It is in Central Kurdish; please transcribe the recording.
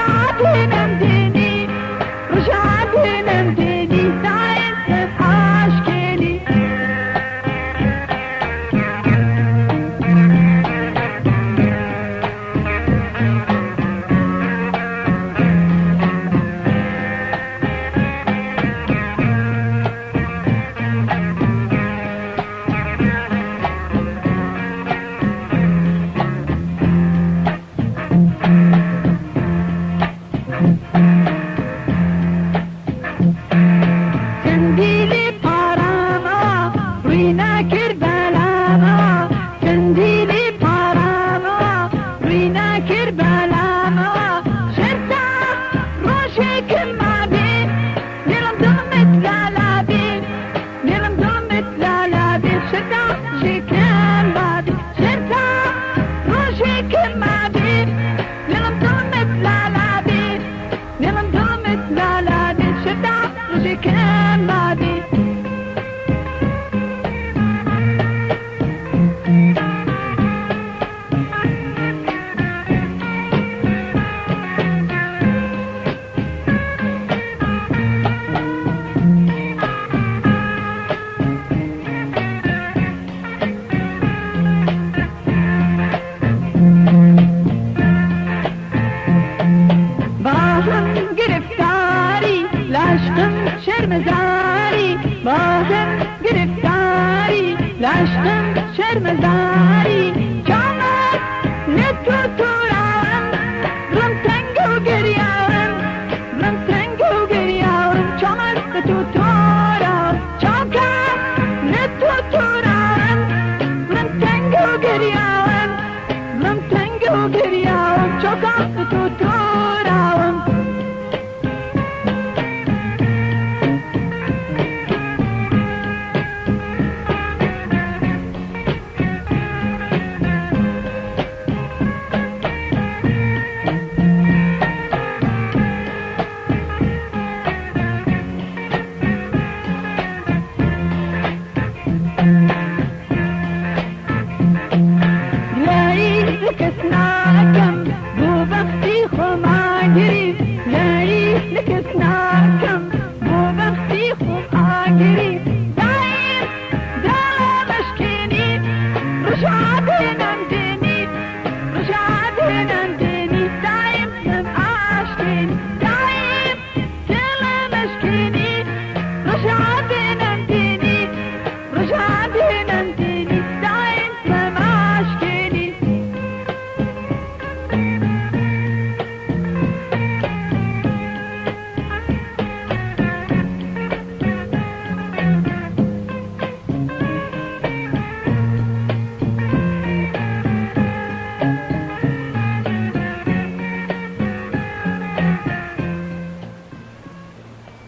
رجعتنم ديني، رجعتنم ديني تعيش عاشكيني. تنديلي باراما رينا كربلاما، تنديلي باراما رينا كربلاما، شرطة روشك ما بي نيرم ظلمت لا لا بي، نيرم ظلمت لا لا بي، شرطة شكام بابي، شرطة روشك ما بي نيرم ظلمت لا لا بي، نيرم ظلمت لا لا بي، شرطة روشك بابي. باهم گرفتاری لاشقم شرمزاری، باهم گرفتاری لاشقم شرمزاری، چامت نتو تورام دلم تنگ و گریاوم، دلم تنگ و گریاوم، چامت نتو تورام، چاکم نتو تورام دلم تنگ و گریاوم، دلم تنگ و گریاوم، چاکم نتو تورام. لكسناكم بو بختي خماجري، لاي لكسناكم.